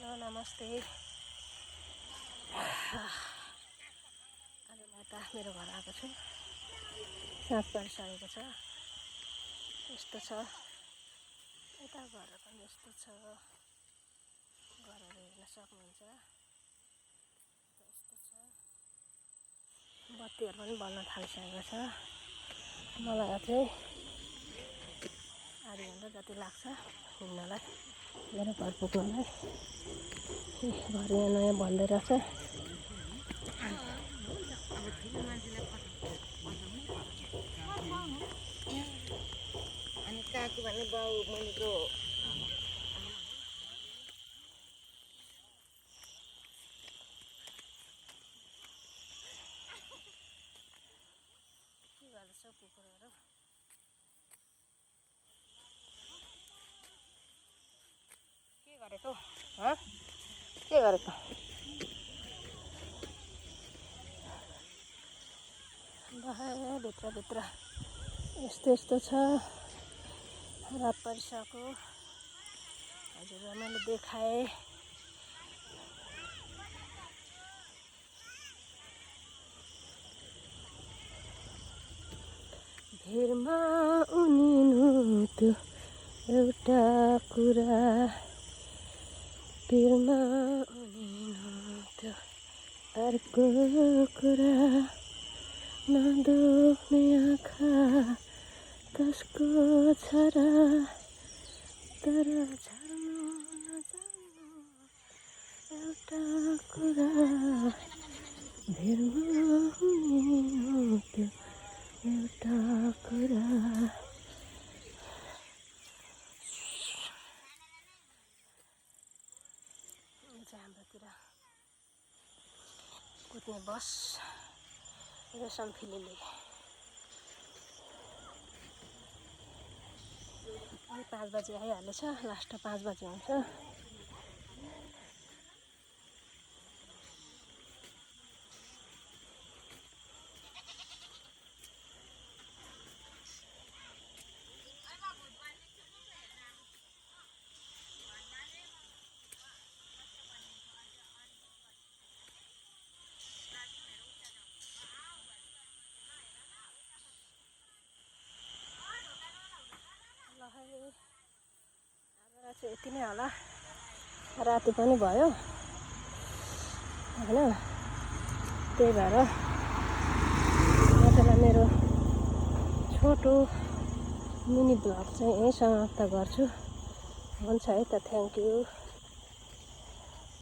Hello नमस्ते। आज म त मेरो घर आएको छु। साँझ परिसकेको छ। यस्तो छ यता घर पनि यस्तो छ। घरहरू हेर्न सक्नुहुन्छ। यस्तो छ। बत्तीहरू पनि बल्न थालिसकेको छ। मलाई चाहिँ आधी घन्टा जति लाग्छ हिँड्नलाई, मेरो घर पुग्नलाई। घर यहाँ नयाँ बन्दै रहेछ। अनि काकी भन्ने बाउ मुनिको के गर्दैछ कुकुरहरू? के गरेको? के गरेको? भित्र यस्तो छ। रात परिसक्यो। हजुरलाई मैले देखाएँ। भिरमा उनिनु त्यो एउटा कुरा, भिरमा उनिनु त्यो अर्को कुरा। नदेख्ने आँखा कसको छ र, तर छाड्नु नजान्नु एउटा कुरा। भिरमा उनिनु त्यो एउटा कुरा। हाम्रोतिर कुद्ने बस रेशम फिलिले 5 बजी आइहालेछ। लास्ट 5 बजी हुन्छ। आज चाहिँ यति नै होला। राति पनि भयो होइन, त्यही भएर आजलाई मेरो छोटो मिनी ब्लग चाहिँ यहीँ समाप्त गर्छु। हुन्छ है त, थ्याङ्क यू।